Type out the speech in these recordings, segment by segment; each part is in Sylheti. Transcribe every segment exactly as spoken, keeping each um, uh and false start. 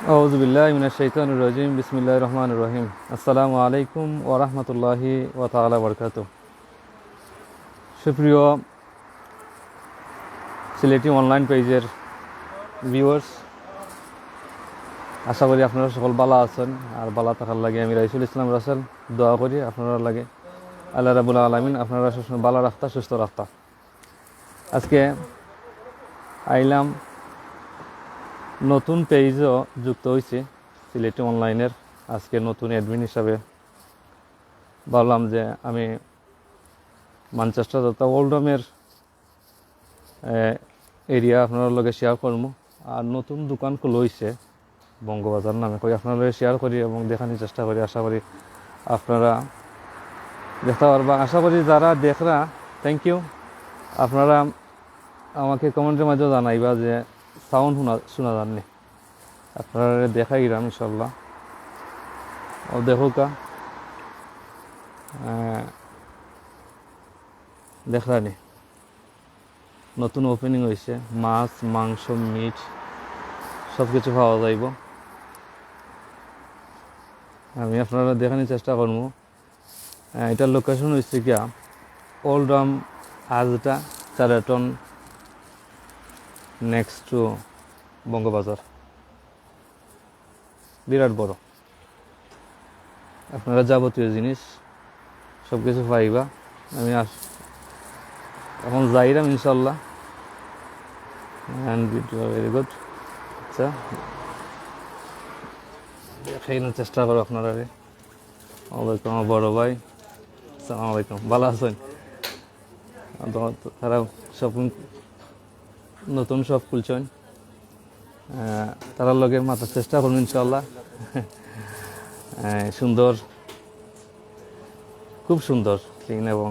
আউযু বিল্লাহি মিনাশ শাইতানির রাজিম। বিসমিল্লাহির রহমানির রহিম। আসসালামু আলাইকুম ওয়া রাহমাতুল্লাহি ওয়া তাআলা ওয়া বারাকাতুহু। সুপ্রিয় সিলেটি অনলাইন পেজের ভিউয়ার্স, আশা করি আপনারা সকল ভালা আছেন। আর ভালা থাকার লাগি আমি রাইসুল ইসলাম রাসেল দোয়া করি আপনারার লাগি। আল্লাহ রাব্বুল আলামিন আপনারারে সবসময় ভালা রাখতা, সুস্থ রাখতা। আজকে আইলাম, নতুন পেজও যুক্ত হইছি সিলেটি অনলাইনের। আজকে নতুন অ্যাডমিন হিসাবে ভাবলাম যে আমি ম্যানচেস্টার তথা ওল্ডহামের, এ, এরিয়া আপনারার লগে শেয়ার করমু। আর নতুন দোকান খুলা হইছে বঙ্গবাজার নামে, কই আপনারার লগে শেয়ার করি এবং দেখানির চেষ্টা করি। আশা করি আপনারা দেখতা পারবা। আশা করি যারা দেখরা, থ্যাংক ইউ। আপনারা আমাকে কমেন্টের মাঝে জানাইবা যে সাউন্ড শোনা, শোনা যার নি। আপনারারে দেখাইরাম ইনশাল্লাহ। অউ দেখউক্কা, আহ, দেখরা নি, নতুন ওপেনিং হইছে, মাছ, মাংস, মিট সব কিছু পাওয়া যাইবো। আমি আপনারারে দেখানির চেষ্টা করমু। আহ, এটার লোকেশন হইছে গিয়া ওল্ডহাম, আজটা, চারেটন, next to বঙ্গবাজার। বিরাট বড়। আপনারা যাবতীয় জিনিস সব কিছু পাইবা। আমি আস-, এখন যাইরাম ইনশাল্লাহ। And video very good। আচ্ছা, দেখাইনোর চেষ্টা করো আপনারারে। ওয়ালাইকুম, আমার বড় ভাই। আসসালামু আলাইকুম, ভালা আছইন? তো তারা শপিং, নতুন শপ খুলছইন, আহ, তারার লগে মাতার চেষ্টা করমু ইনশাআল্লাহ। আহ, সুন্দর, খুব সুন্দর, ক্লিন। এবং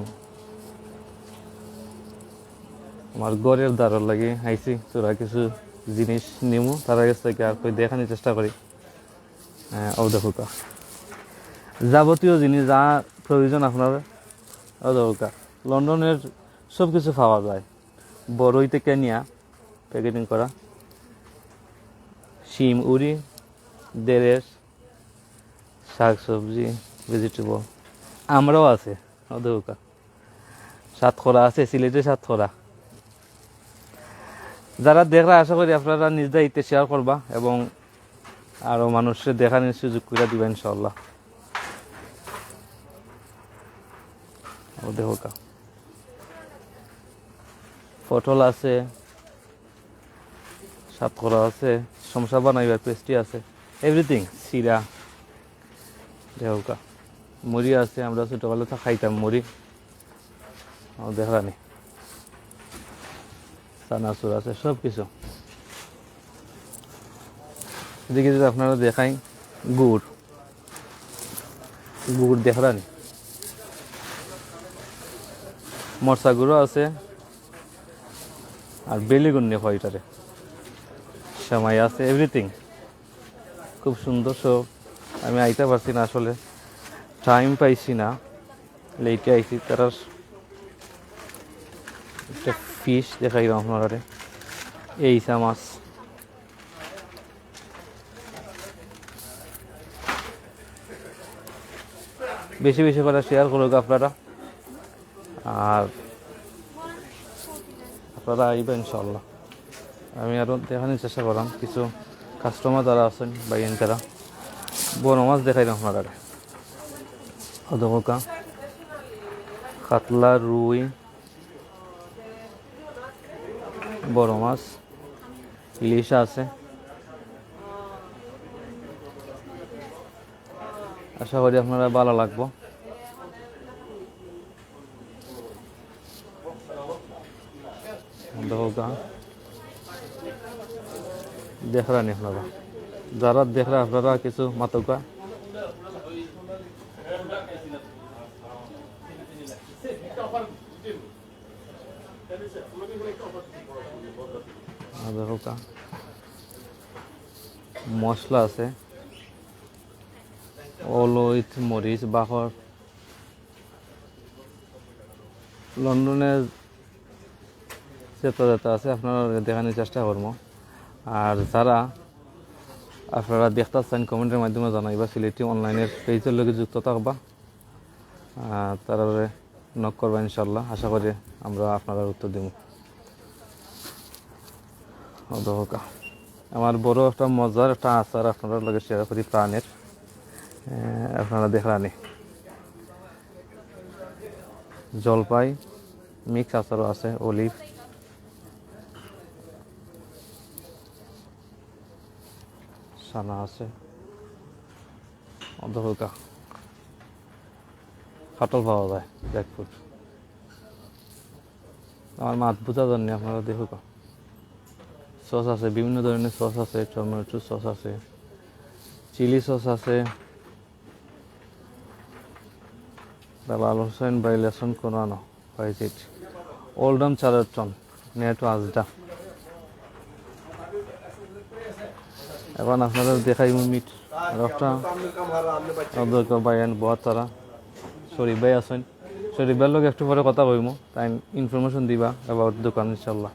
আমার ঘরর ধারর লাগি আইছি, থুড়া কিছু জিনিস নিমু, তারার গেছ থাকি আর কই দেখানির চেষ্টা করি। আহ, অউ দেখউক্কা, যাবতীয় জিনিস যা প্রয়োজন আপনার, অউ দেখউক্কা, লন্ডনের সব কিছু পাওয়া যায়। বড়ই থাকি নিয়া প্যাকেটিং করা, শিম, উরি, দেরের, শাক সবজি, ভেজিটেবল, আমরাও আছে। অউ দেখউক্কা, সাতকরা আছে, সিলেটি সাতকরা। যারা দেখরা, আশা করি আপনারা নিজ দায়িত্বে শেয়ার করবা এবং আরো মানুষরে দেখানির সুযোগ করি দিবা ইনশাআল্লাহ। অউ দেখউক্কা, পটল আছে, সাতকরা আছে, সমসা বানাইবার পেস্ট্রি আছে, এভরিথিং, চিরা, দেখউক্কা, মুড়ি আছে, আমরা ছোটকালে তো খাইতাম মুড়ি। অউ দেখরা নি, চানাচুর আছে, সব কিছু। এদিকে যদি আপনারারে দেখাই, গুড়, গুড় দেখরা নি, মরচা গুঁড়া আছে, আর বেলি গুড় নি কয় ইটারে, সেমাই আছে, এভরিথিং। খুব সুন্দর শপ। আমি আইতা পারছি না আসলে, টাইম পাইছি না, লেটে আইছি। তারার একটা ফিশ দেখাইলাম আপনারারে, এই ইছা মাছ। বেশি বেশি করি শেয়ার করউক্কা আপনারা, আর আপনারা আইবা ইনশাআল্লাহ। আমি আরো দেখানির চেষ্টা করলাম কিছু কাস্টমার যারা আছেন, ভাইয়াইন তারা, বড় মাছ দেখাইলাম আপনারারে। অউ দেখউক্কা, কাতলা, রুই, বড় মাছ, ইলিশ আছে। আশা করি আপনারার ভালা লাগবো। দেখউক্কা, দেখরা নি আপনারা, যারা দেখরা আপনারা কিছু মাতউক্কা। আর দেখউক্কা, মশলা আছে, অলইচ, মরিচ, বাখর। লন্ডনে যেতা যেতা আছে আপনারারে দেখানির চেষ্টা করমু। আর যারা আপনারা দেখতা চাইন, comment-এর মাধ্যমে জানাইবা, সিলেটি online-এর page-এর লগে যুক্ত থাকবা। আহ, তারারে knock করবা ইনশাআল্লাহ, আশা করি আমরা আপনারার উত্তর দিমু। অদহকা। আমার বড় একটা মজার একটা আচার আপনারার লগে share করি, প্রাণের। আহ, আপনারা দেখরানি। জলপাই mix আচারও আছে, olive, চানা আছে। অদহকা। কাঠল পাওয়া যায়, jackfruit। আমার মাত বুঝা যাননি, আপনারা দেখুকা। Sauce আছে, বিভিন্ন ধরনের sauce আছে, tomato sauce আছে, chilli sauce আছে। বাবা আল হোসেন ভাই, লেসন কোরআন, ওয়াইজিদ, ওল্ডাম চারটন, নেট আজদা। এখন আপনারা দেখাইমু meat, আর একটা অধ্যক্ষ ভাই and বহাত তারা, শরীফ ভাই আছেন। শরীফ ভাইর লগে একটু পরে কথা কইমু, তাই information দিবা about দোকান ইনশাল্লাহ।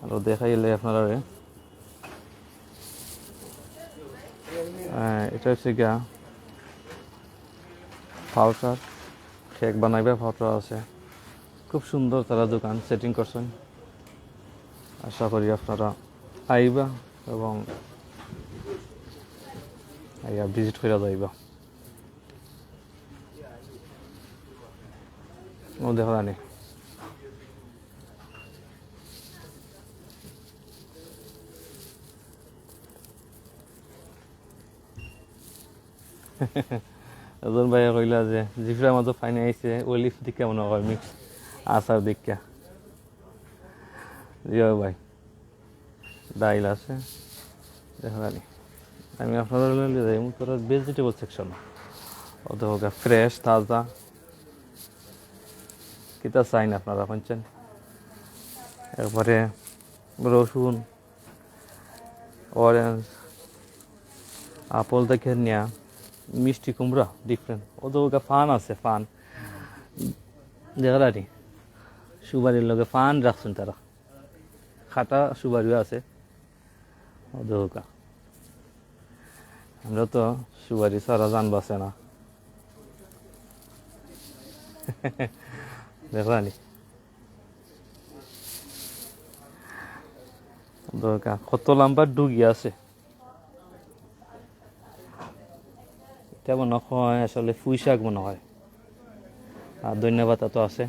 আর দেখাইলে আপনারা, আহ, এটা হচ্ছে গিয়া পাউডার, কেক বানাইবা পাউডার আছে। খুব সুন্দর তারা দোকান setting করছেন। আশা করি আপনারা আইবা এবং আইয়া visit কইরা যাইবা। ও দেখো রানি। একজন ভাইয়ে কইলা যে জিফরা মাঝে পানি আইছে, olive দেখিয়া মনে হয় mix আচার দেখিয়া। জি ভাই, ডাইল আছে, দেখো রানি। আমি আপনারা লইয়া যাই তোরা vegetable section। ও দেখো গা, fresh, তাজা। কিতা চাইন আপনারা, শুনছেন? একবারে রসুন, orange, apple দেখে নিয়া, মিষ্টি কুমড়া, different। ও তো ওগা পান আছে, পান। দেখো রানি, সুপারির লগে পান রাখছেন তারা। কাটা সুপারিও আছে। ও দেখো গা। আমরা তো সুপারি ছাড়া জান বাঁচে না। দেখো রানি। দেখো গা, কত লম্বা ডুগি আছে। এটা মনে হয় আসলে পুঁই শাক মনে হয়। আর ধনিয়া পাতা তো আছে,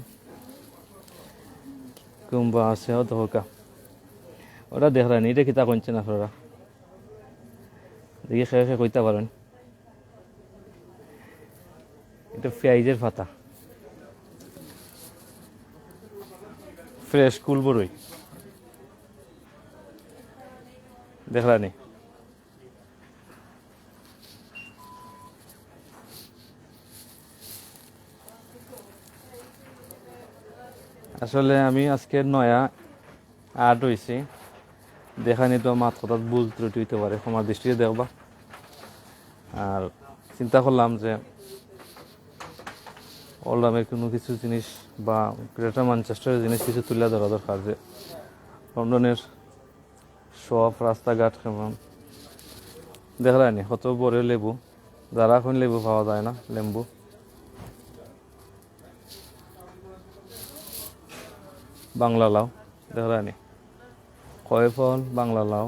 কুমড়া আছে, ও দেখো গা। ওটা দেখো রানি, এটা কিতা কইছেন আপনারা? দেখি, খেয়ে খেয়ে কইতা পারেন। এটা পেঁয়াজের পাতা, fresh কুল বড়ই। দেখো রানি। আসলে আমি আজকে নয়া add হইছি, দেখানি তো মাত কথাত ভুল ত্রুটি হইতে পারে, ক্ষমার দৃষ্টিতে দেখবা। আর চিন্তা করলাম যে ওল্ডামের কোনো কিছু জিনিস বা গ্রেটার ম্যানচেস্টারের জিনিস কিছু তুলে ধরা দরকার, যে লন্ডনের সব রাস্তাঘাট কেমন। দেখো রানি, কত বড় লেবু, যারা এখন লেবু পাওয়া যায় না, লেম্বু। বাংলা লাউ, দেখো রানি, কয় ফল, বাংলা লাউ,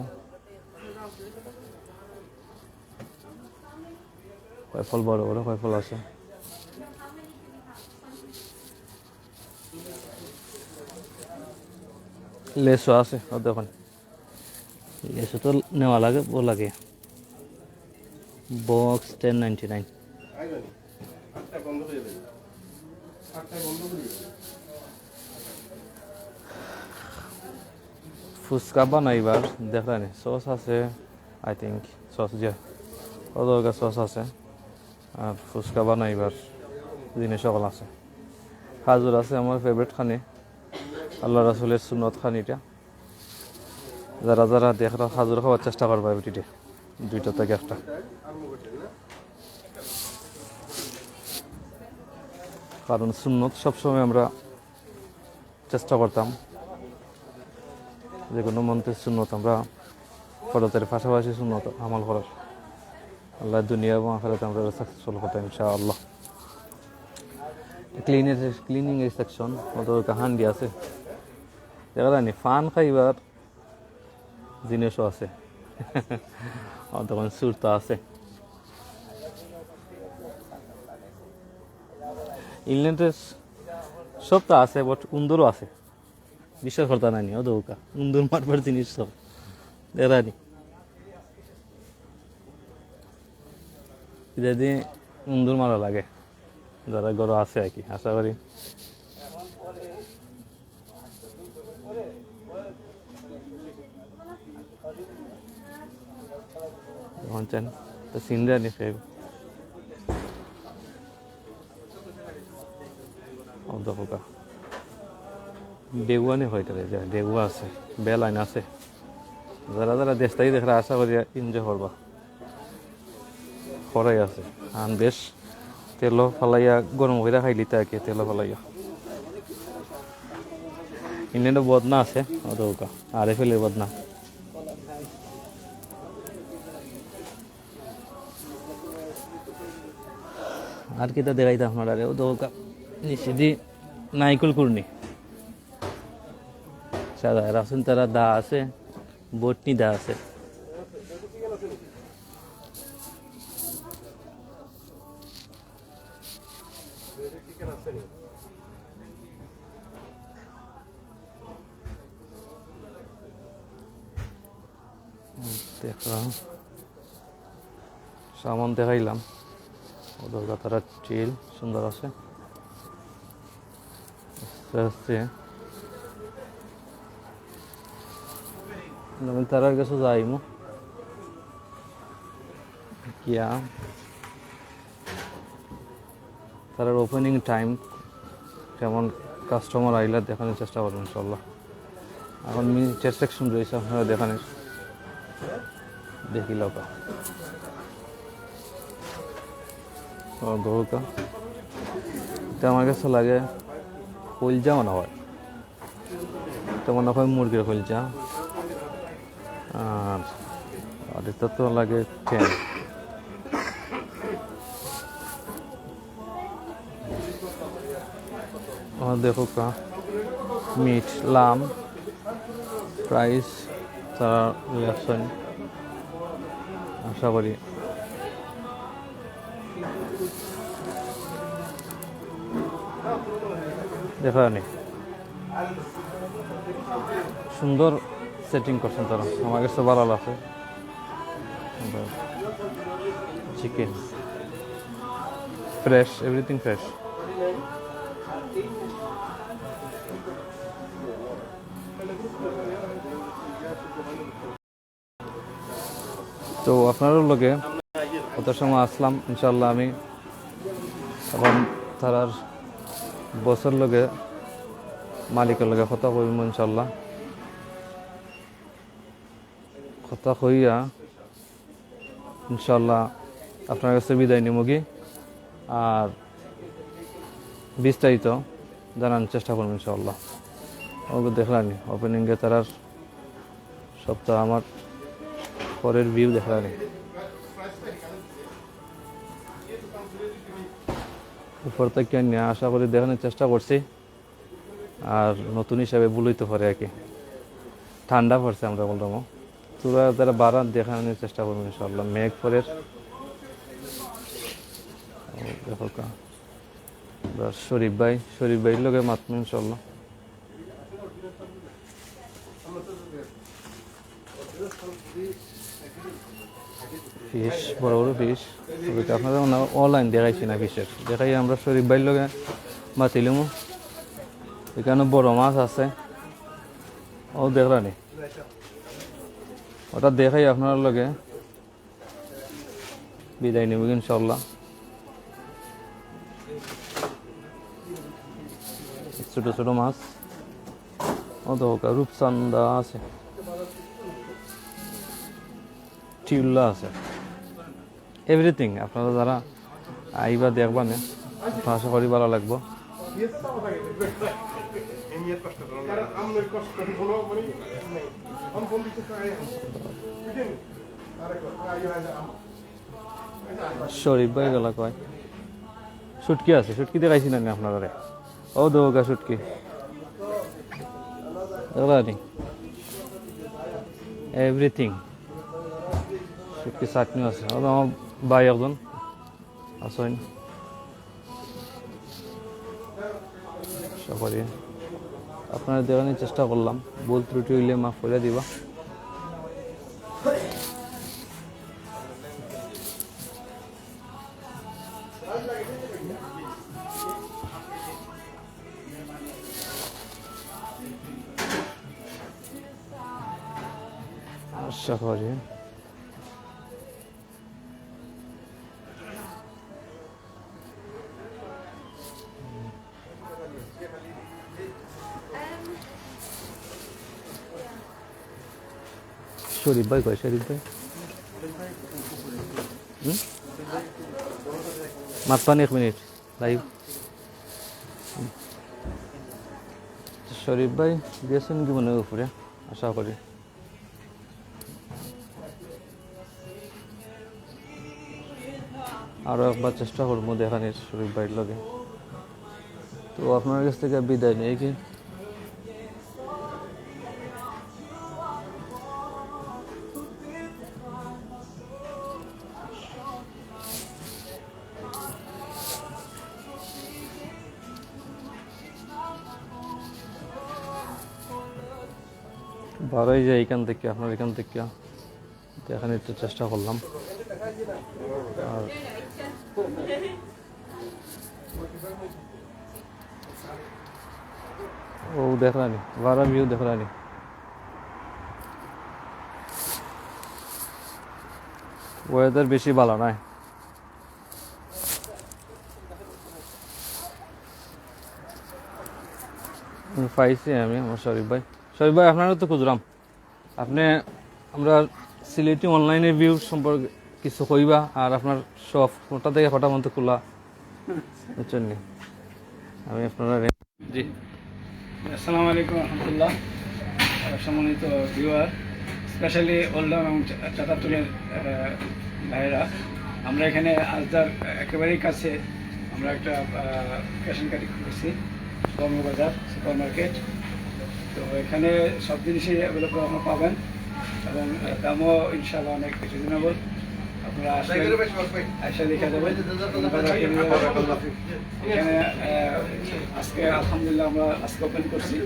কয় ফল, বড় বড় কয় ফল আছে। লেসু আছে, ও দেখুন। লেসু তো নেওয়া লাগে, ও লাগে। Box ten ninety nine। Fuchka বানাইবার দেখলানি, sauce আছে, I think sauce, যে অত sauce আছে। আর ফুচকা বানাইবার জিনিস সকল আছে। খাজুর আছে, আমার favourite খানি, আল্লাহ রাসুলের সুন্নত খানিটা। যারা যারা দেখরা, খাজুর খাওয়ার চেষ্টা করবা ভিডিওতে, দুইটা থেকে একটা। কারণ সুন্নত সবসময় আমরা চেষ্টা করতাম, যে কোনো মন্ত্রের সুন্নত আমরা ফরজের পাশাপাশি সুন্নত আমল করার। আল্লাহ দুনিয়া এবং আখেরাতে আমরা সাকসেসফুল করতাম ইনশাআল্লাহ। ক্লিনের, ক্লিনিং এই সেকশন, অত কাহান্ডি আছে। দেখলানি, ফান খাইবার জিনিসও আছে। অতক্ষণ সুরতা আছে। ইংল্যান্ডের সবতা আছে, বাট উন্দুরও আছে। বিশ্বাস করতা নানি, ও দৌকা। উন্দুর মারবার জিনিস সব। দেখলানি। ইত্যাদি উন্দুর মারা লাগে। যারা ঘরো আছে আর কি, আশা করি। এখন চান তো সিন দেয়নি ফের। ও দেখো কা। ডেগুয়া নি হইতে পারে, যা ডেগুয়া আছে, বেলাইন আছে। যারা যারা দেশটাই দেখরা আশা করি এনজয় করবা। খরাই আছে। আন বেশ তেলো ফালাইয়া গরম কইরা খাইলি তাকে তেলো ফালাইয়া। ইংল্যান্ডে বদনা আছে, ও দৌকা। আর এফ এল এ বদনা। আর কিতা দেখাইতা আপনারারে, ও দৌকা। নিচেদি নাইকুল কুরনি। সাদা রাসুন তারা দা আছে, বটনি দা আছে। দেখলাম, সামান দেখাইলাম। ও দরগা তারা চিল সুন্দর আছে। আস্তে আস্তে আমি তারার কাছে যাইমু। গিয়া তারার ওপেনিং টাইম, কেমন কাস্টমার আইলা দেখানোর চেষ্টা করবো ইনশাল্লাহ। এখন মিনি চেস্ট সেকশন রয়েছে আপনারা দেখানোর, দেখি লতা। ও, দৌকা। এটা আমার কাছে লাগে কলজা মনে হয়। এটা মনে হয় মুরগির কলজা। আর, আর এটা তো লাগে ঠ্যাং। আর দেখো কা, মিট, লাম, প্রাইস, তারা রিয়াকশন আশা করি। দেখা নি সুন্দর সেটিং করছেন তারা, আমার কাছে ভালো লাগছে। Chicken fresh, everything fresh. তো আপনারার লগে কত সময় আসলাম, ইনশাল্লাহ আমি এখন তারার বসর লগে, মালিকের লগে কথা কইমু ইনশাল্লাহ। কথা কইয়া ইনশাল্লাহ আপনার কাছে বিদায় নিমুগি। আর বিস্তারিত জানার চেষ্টা করবো ইনশাল্লাহ। ওকে দেখলানি ওপেনিংয়ে তারার সপ্তাহ আমার পরের ভিউ দেখলানি। উপর থেকে নিয়ে আশা করি দেখানোর চেষ্টা করছি। আর নতুন হিসাবে ভুল হইতে পারে আর কি। ঠান্ডা পড়ছে আমরা বললাম। তোরা তারা বাড়ান দেখানোর চেষ্টা করবো ইনশাল্লাহ। মেঘ পরের। ও, দেখো কা। এবার শরীফ ভাই, শরীফ ভাইর লগে মাতমু ইনশাল্লাহ। ফিশ, বড় বড় ফিশ। তবে কি আপনারা মনে হয় অনলাইন দেখাইছি না ফিশের। দেখাই আমরা শরীফ ভাইর লগে মাতিলিমু। এখানে বড় মাছ আছে। ও দেখলানি। ওটা দেখাই আপনার লগে। বিদায় নিব ইনশাল্লাহ। ছোট ছোট মাছ। ও তো ওকে রূপচান্দা আছে। টিউলা আছে। এভরিথিং আপনারা যারা আইবা দেখবা নে, তো আশা করি ভালো লাগবো। শরীফ ভাই গেলা কই? শুটকি আছে, শুটকি দেখাইছি না নি আপনারারে? ও দেওগা শুটকি। দেখলা নি? Everything। শুটকি চাটনি আছে। ও আমার ভাই একজন আছেন। আশা করি আপনারারে দেখানির চেষ্টা করলাম, ভুল ত্রুটি অইলে মাফ করিয়া দিবা। আশা করি। শরীফ ভাই কই? শরীফ ভাই, হুম? মাতবা নি এক মিনিট, লাইভ। শরীফ ভাই গেছেন কি মনে হয় উপরে, আশা করি। আরো একবার চেষ্টা করবো দেখানির শরীফ ভাইর লগে। তো আপনার কাছ থেকে বিদায় নেই কি? বারোই যাই এখান থেকে, আপনার এখান থেকে। তো এখানে একটু চেষ্টা করলাম। আর ও দেখরানি, বারো ভিউ দেখরানি। ওয়েদার বেশি ভালো নাই। হুম, পাইছি আমি আমার শরীফ ভাই। শরীফ ভাই, আপনারও তো খুঁজলাম। আপনি আমরা সিলেটি অনলাইনে ভিউ সম্পর্কে কিছু কইবা, আর আপনার শপ কোনটা থেকে কটা মতো খোলা, বুঝছেন নি? আমি আপনারা রে-, জি। আসসালামু আলাইকুম রহমতুল্লাহ। আহ, সম্মানিত ভিউয়ার, স্পেশালি ওল্ডাম এবং চা-, চাতাতুলের, আহ, ভাইরা, আমরা এখানে আজদার একেবারেই কাছে আমরা একটা, আহ, ক্যাশ অ্যান্ড ক্যারি খুলেছি, কর্মবাজার সুপার মার্কেট। তো এখানে সব জিনিসই অ্যাভেলেবল আপনারা পাবেন এবং, আহ, দামও ইনশাআল্লাহ অনেক রিজনেবল। আপনারা আসলে এসে দেখে যাবেন। এখানে, আহ, আজকে আলহামদুলিল্লাহ আমরা আজকে ওপেন করছি। আহ,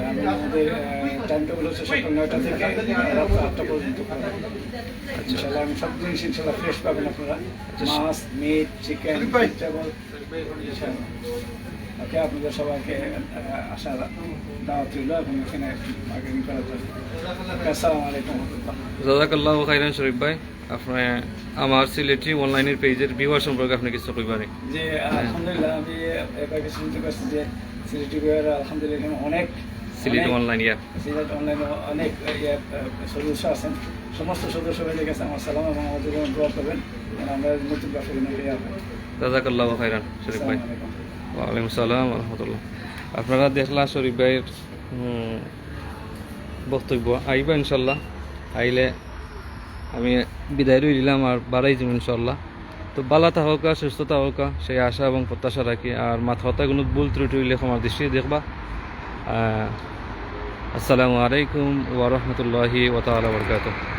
আমি আমাদের, আহ, টাইম টেবিল হচ্ছে সকাল নয়টা থেকে রাত আটটা পর্যন্ত। ইনশাআল্লাহ আমি সব জিনিস ইনশাআল্লাহ ফ্রেশ পাবেন আপনারা। মাছ, মিট, চিকেন, ভেজিটেবল। ওকে, আপনাদের সবাইকে, আহ, আসার দাওয়াত রইল এবং এখানে মার্কেটিং করার জন্য। ওকে, আসসালামু আলাইকুম রহমতুল্লাহ। জাযাকাল্লাহু খাইরান শরীফ ভাই, আপনি আমার সিলেটি অনলাইনের পেজের ভিউয়ার সম্পর্কে আপনি কিছু কইবা নি? জি, আলহামদুলিল্লাহ, আমি এবার কিছু চিন্তা করছি যে সিলেটি ভিউয়ার আলহামদুলিল্লাহ এখানে অনেক, সিলেটি অনলাইন, ইয়া। সিলেট অনলাইনে অনেক, ইয়া, আহ, সদস্য আছেন। সমস্ত সদস্য ভাইদের কাছে আমার সালাম এবং আমাদের জন্য দোয়া করবেন, যেন আমরা নতুন ব্যবসা যেন পেয়ে যাবো। জাযাকাল্লাহু খাইরান শরীফ ভাই। আসসালামু আলাইকুম। ওয়ালাইকুম সালাম ওয়া রাহমাতুল্লাহ। আপনারা দেখলা শরীফ ভাইর, হুম, বক্তব্য। আইবা ইনশাল্লাহ, আইলে আমি বিদায় লই দিলাম আর বাড়াই যাবো ইনশাল্লাহ। তো ভালা থাকউক্কা, সুস্থ থাকউক্কা, সেই আশা এবং প্রত্যাশা রাখি। আর মাত কথাগুলো ভুল ত্রুটি অইলে ক্ষমার দৃষ্টিতে দেখবা। আহ, আসসালামু আলাইকুম ওয়া রাহমাতুল্লাহি ওয়া তাআলা ওয়া বারাকাতুহু।